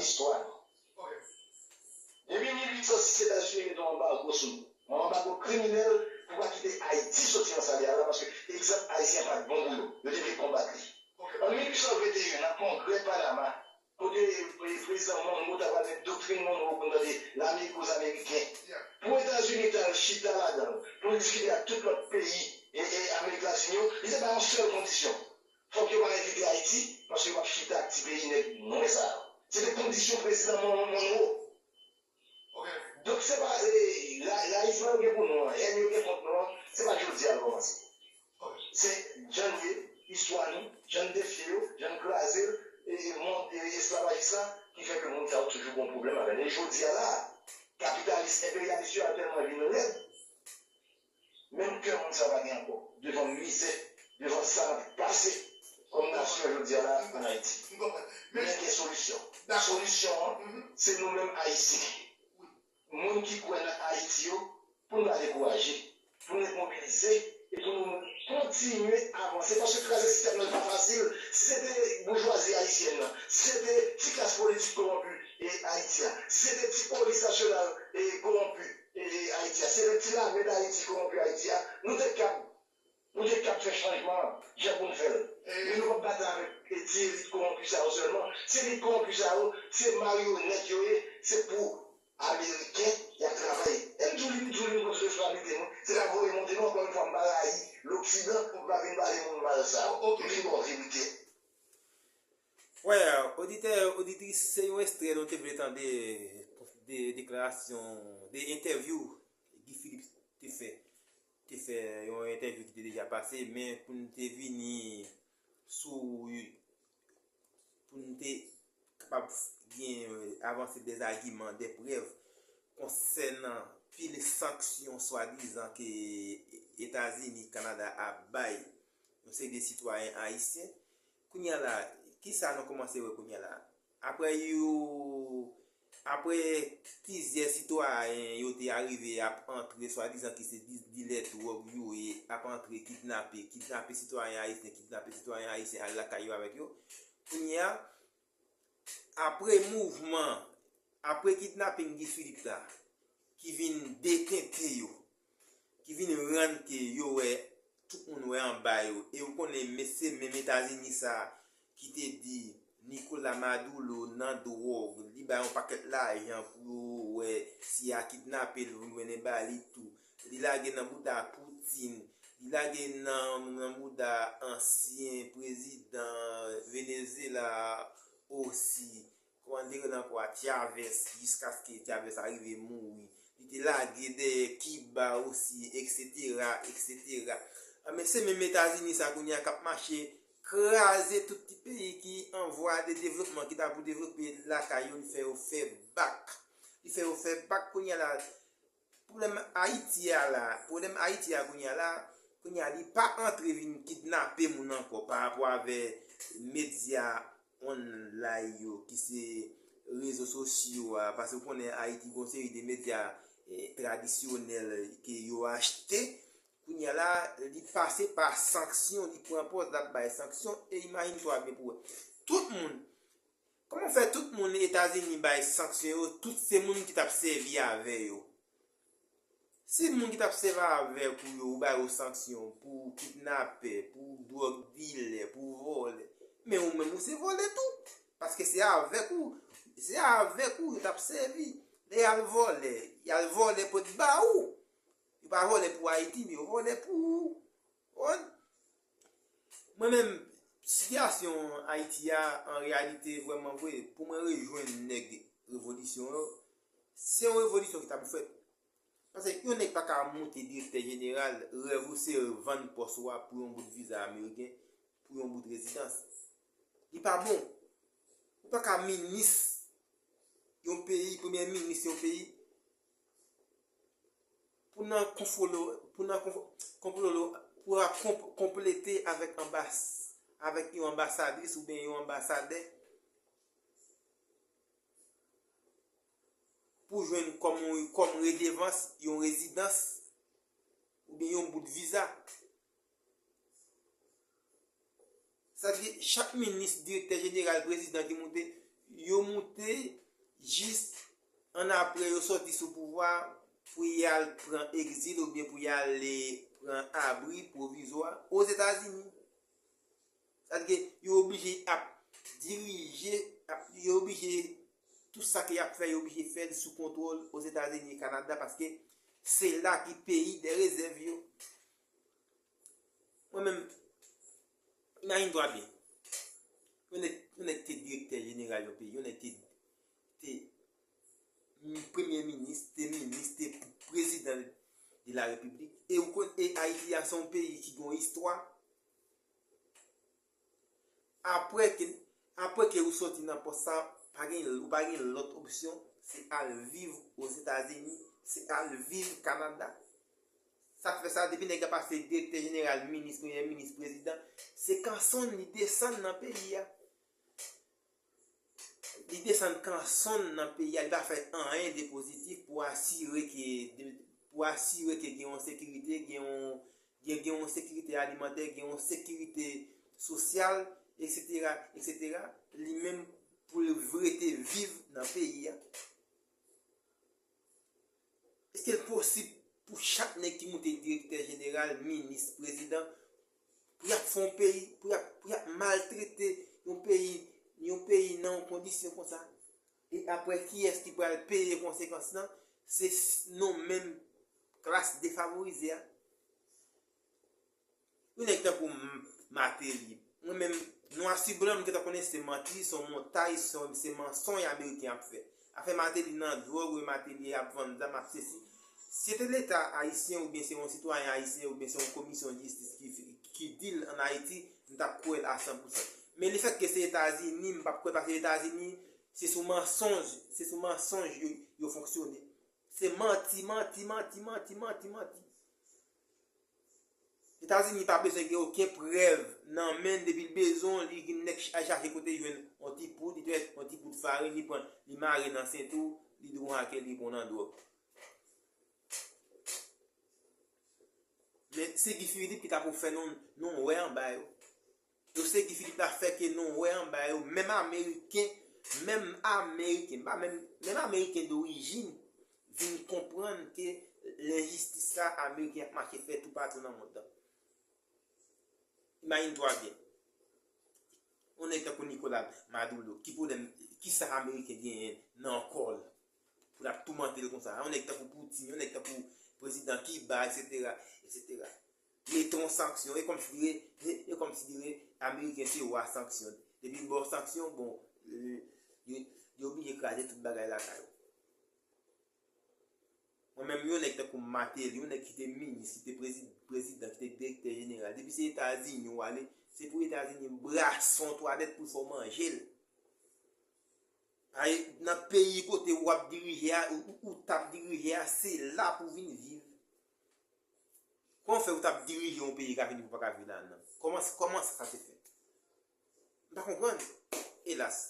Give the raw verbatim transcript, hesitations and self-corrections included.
istwa nou. Depi mil uit san sis, Etazini mete yon anbago sou nou. Yon anbago kriminèl pou pa kite Ayiti soti nan sa li ye a la, paske egzanp ayisyen pa t bon pou yo. Yo te vle konbat li. An mil uit san venteyen, nan kongrè Panama, kote prezidan Monroe ta pral met doktrin Monroe pou n tande Lamerik aux Américains. Pou Etazini ta al chita ladan l, pou l diskite ak tout lòt peyi e, e Amerik Latin yo, li te bay yon sèl kondisyon. Fòk yo pa envite Ayiti, paske yo p ap chita ak ti peyi nèg nwè sa yo. Se te kondisyon prezidan Mon- Monroe. Donk, se pa e, ra- rayisman yo gen pou nou an, hèn yo gen kont nou an, se pa jodi a l kòmanse. Se jan n ye, istwa nou, jan n defye yo, jan n kraze l, e, e mond e, esklavajis la, ki fè ke moun sa yo toujou gen pwoblèm avè n. E jodi a la, kapitalis, enperyalis yo a tèlman vin rèd, menm kè moun sa pa gen ankò, devan mizè, devan sa n ap pase kòm nasyon jodi a la ann Ayiti. Men gen solisyon. Solisyon an, se nou menm Ayisyen. Moun ki kwè nan Ayiti yo, pou n pa dekouraje, pou n ret mobilize e pou nou kontinye avanse. Paske kraze sistèm nan pa fasil. Si se te boujwazi ayisyèn nan, si se te ti klas politik kowonpi e Ayiti a, si se te ti polis nasyonal e kowonpi e Ayiti a, si se te ti lame Dayiti kowonpi Ayiti a, nou te kab Nou te kab fè chanjman an jan pou n fè l. Men nou p ap batay avèk ti elit kowonpi sa yo sèlman. Se elit kowonpi sa yo, se maryonèt yo ye, se pou Ameriken y ap travay. E m di w li, m di w li, m konn sou responsabilite nou. Se pa voye monte non, ankò yon fwa m pa rayi Loksidan, m pa vin pale moun mal sa yo. M vin ba w verite. Wè, oditè, oditris, se yon ekstrè nou te vle tande de deklarasyon, de entèvyou Guy Philippe te fè. Te fè yon entèvyou ki te deja pase, men pou n te vini sou, pou n te kapab gen avanse de zagiman, de prèv konsènan pil sanksyon swadizan ke Etazini, Kanada ap bay yon seri de sitwayen ayisyen. Kounye a la, kisa nou kòmanse wè kounye a la? Apre yo, apre plizyè sitwayen yo te arive ap antre, swadizan ki se di- dilè dwòg yo ye, ap antre kidnape, kidnape sitwayen ayisyen, kidnape sitwayen ayisyen, al lakay yo avèk yo. Kounye a, apre mouvman, apre kidnaping Guy Philippe la, ki vin detente yo, ki vin rann ke yo wè, tout moun wè anba yo. E ou konnen, men se menm Etazini sa ki te di Nicolas Maduro nan dwòg, li bay yon pakèt lajan pou yo wè si y a kidnape l, pou mennen ba li tou. Li lage nan bouda Putin, li lage nan, nan bouda ansyen prezidan Venezyela osi. Kòman li te rele ankò a, Chavez, jiskaske Chavez arive mouri. Li te lage dèyè Kiba osi, eksetera, eksetera. Anben, se menm Etazini sa kounye a k ap mache kraze tout ti peyi ki an vwa de devlopman, ki ta pou devlope lakay yo, li fè yo fè bak. Li fè yo fè bak kounye a la. Pwoblèm Ayiti a la, pwoblèm Ayiti a kounye a la, kounye a li pa antre vin kidnape moun ankò pa rapò avè medya online yo ki se rezo sosyo a, paske ou konnen Ayiti gon seri de medya eh, tradisyonèl ke yo achte. Kounye a la, li pase pa sanksyon, li pran pòz l ap bay sanksyon, e imajine twa byen pou wè. Tout moun, kòman fè tout moun Etazini bay sanksyon yo, tout se moun ki t ap sèvi avè yo? Si moun ki t ap sèvi avèk ou yo, ou ba yo sanksyon pou kidnapè, pou dwòg dilè, pou vòlè, men ou menm ou se vòlè tou. Paske se avèk ou, se avèk ou yo t ap sèvi. Lè y al vòlè, y al vòlè pou t ba ou. Yo pa vòlè pou Ayiti, men yo vòlè pou ou. Konprann? Mwen menm, sitiyasyon Ayiti a, an reyalite, vrèman vre, pou mwen rejwenn nèg revolisyon yo, se yon revolisyon ki ta pou fèt. Paske yon nèg pa ka moute direktè jeneral, rèv ou se vann pòs ou a pou yon bout viza ameriken, pou yon bout rezidans. Li pa bon. Ou pa ka minis yon peyi, premye minis yon peyi, pou nan konfolo, pou nan konfo, konplolo, pou a konp, konplete avèk anbas, avèk yon anbasadris oubyen yon anbasadè, pou jwenn kòm, kòm redevans yon rezidans oubyen yon bout viza. Sa di, chak minis, direktè jeneral, prezidan ki moute, Yo moute jis ann apre yo sòti sou pouvwa pou y al pran egzil oubyen pou y al pran abri pwovizwa Ozetazini. Sa vle di ke yo oblije ap dirije, ap, yo oblije, tout sa ke y ap fè, yo oblije fè l sou kontwòl Ozetazini e Kanada, paske se la ki peyi dè rezèv yo. Mwen menm, imajine twa byen. Yon nèg, yon nèg te direktè jeneral yon peyi, yon nèg te, te premye minis, te minis, te prezidan de la repiblik. E ou konn, e Ayiti a se yon peyi ki gen yon istwa. Apre ke, apre ke ou sòti nan pòs sa, pa gen, ou pa gen lòt opsyon, se al viv Ozetazini, se al viv Kanada. Sa k fè sa, depi nèg la pase direktè jeneral, minis, premye minis, prezidan, se kanson li desann nan peyi a. Li desann kanson nan peyi a, li pa fè anyen de pozitif pou asire ke, pou asire ke gen yon sekirite, gen yon, gen, gen yon sekirite alimantè, gen yon sekirite sosyal, etsetera, etsetera. Li menm pou l rete viv nan peyi a. Èske l posib pou chak nèg ki moute direktè jeneral, minis, prezidan, pou y ap fè yon peyi, pou y ap, pou y ap maltrete yon peyi, yon peyi nan yon kondisyon konsa? E apre, kiyès ki pral peye konsekans lan? Se s-, nou menm klas defavorize a. Yon nèg tankou M-, Martelly. Mwen menm, nwa si blan, m gentan konnen se manti, se yon montay, se yon, se mansonj Ameriken ap fè. Afè Martelly nan dwòg, wi, Martelly ap vann zam, ap sesi. Si se te Leta ayisyen oubyen se yon sitwayen ayisyen oubyen se yon komisyon jistis ki, ki di l ann Ayiti, m t ap kwè l a san pou san. Men lefètke se Etazini, m p ap kwè l paske Etazini, se sou mansonj, se sou mansonj yo, yo fonksyone. Se manti, manti, manti, manti, manti, manti. Etazini pa bezwen gen okenn prèv nan men l, depi l bezwen w, li gen nèg al chache kote l jwenn yon ti poud, li twèt yon ti poud farin, li pran, li mare nan senti w, li di w ke li pran nan dwòg. Men se Guy Philippe ki ta pou fè nou, nou wè anba yo. Yo se Guy Philippe la fè ke nou wè anba yo, menm Ameriken, menm Ameriken, pa menm, menm Ameriken dorijin vin konprann ke lenjistis sa Ameriken ap mache fè toupatou nan mond lan. Imajine twa byen. Yon nèg tankou Nicolas Maduro, ki pwoblèm, kisa Ameriken genyen nan kò l pou l ap toumante l konsa? Yon nèg tankou Putin, yon nèg tankou prezidan Kiba, etsetera, etsetera. Mete yon sanksyon, e kòmsidire, e, e kòmsidire Ameriken se wa sanksyon. Depi l ba w sanksyon, bon, e, yo, yo oblije kraze tout bagay lakay ou. Mwen menm, yon nèg tankou Martelly, yon nèg ki te minis, ki te prezi-, prezidan, ki te direktè jeneral, depi se Etazini w ale, se pou Etazini brase w twalèt pou l fè w manje l. Ay, nan peyi kote w ap dirije a, ou, ou, ou t ap dirije a, se la pou w vin viv. Kòman fè ou t ap dirije yon peyi ka vin pou w pa ka viv ladan l? Kòman, kòman sa, sa te fèt? M pa konprann. Elas.